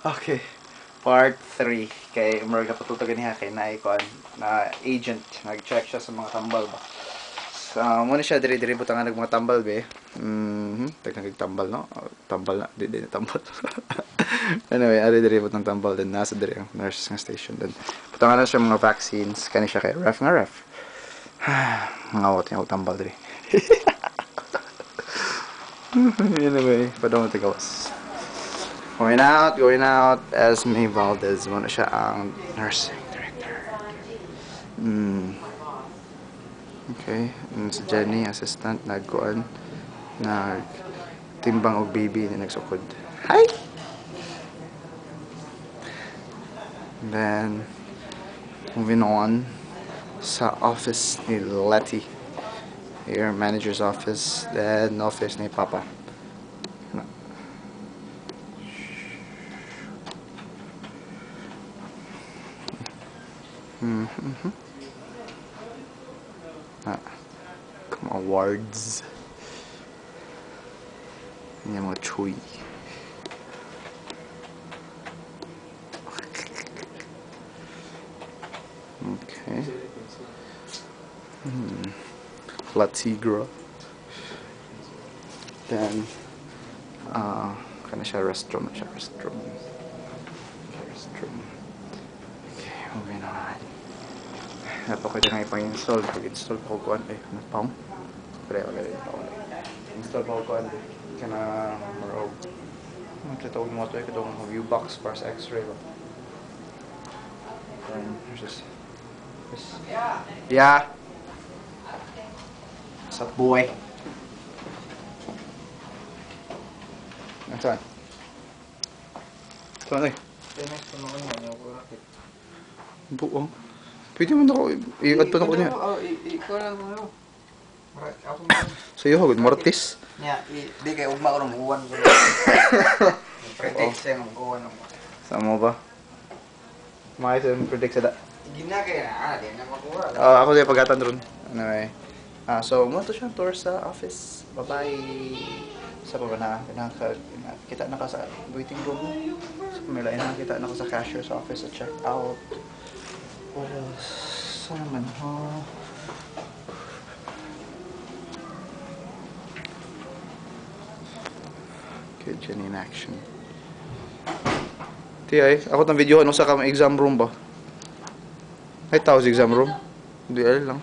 Okay. Part 3. Kay murag napatutog niya kay naay kuan na agent nag-check siya sa mga tambal ba. So, muna siya diri-diri butangan ng mga tambal be. Daghan kag tambal, no? Oh, tambal na, di di na tambal. Anyway, ari diri butang tambal, then nasa diri ang nurse nga station, then butangan na siya mga vaccines kani siya kay ref nga ref. Ngawat niya og tambal diri. Anyway, padong tigawas. Going out, going out. Esme Valdez, muna siya ang nursing director. Okay, and si Jenny, assistant, nagkuan, nagtimbang og baby na nagsukod. Hi! And then, moving on sa office ni Letty. Here, manager's office, then office ni Papa. Ah, come awards. Yan mga chuy. Okay. La Tigra. Then, kana siya restroom, siya restroom. Restroom. Okay, moving on. Napakita nga ipang-install. Pag-install pa ko kuan. Eh, ano pa? Pero, wala rin pa ko. Install pa ko kuan. Kana, marog. Ano ito mo ito? Itong view box para sa x-ray ba? Then, there's this. This. Yeah! What's up, boy? Nasaan? Saan eh? Buong. Pwede mo na ako, i-add pa na ko niya. Ikaw lang mo. Sa iyo, hagod, Martis. Nya, di kay ugma ko ng uwan ko. Predict siya ng uwan mo. Sa mo ba? Makita yung predict sa da. Gina kay na, di na makuha. Ako siya pagatan ron. Anyway. So, mo to siyang tour sa office. Bye-bye. Sa pa ba na? Kita na ka sa waiting room. Sa pamilya, nakita na ko sa cashier's office at check out. What else? Saan naman, ha? Okay, Jenny in action. Ti ay, ako tang video, ano sa kang exam room ba? Ay, tao sa exam room? Hindi, ay lang.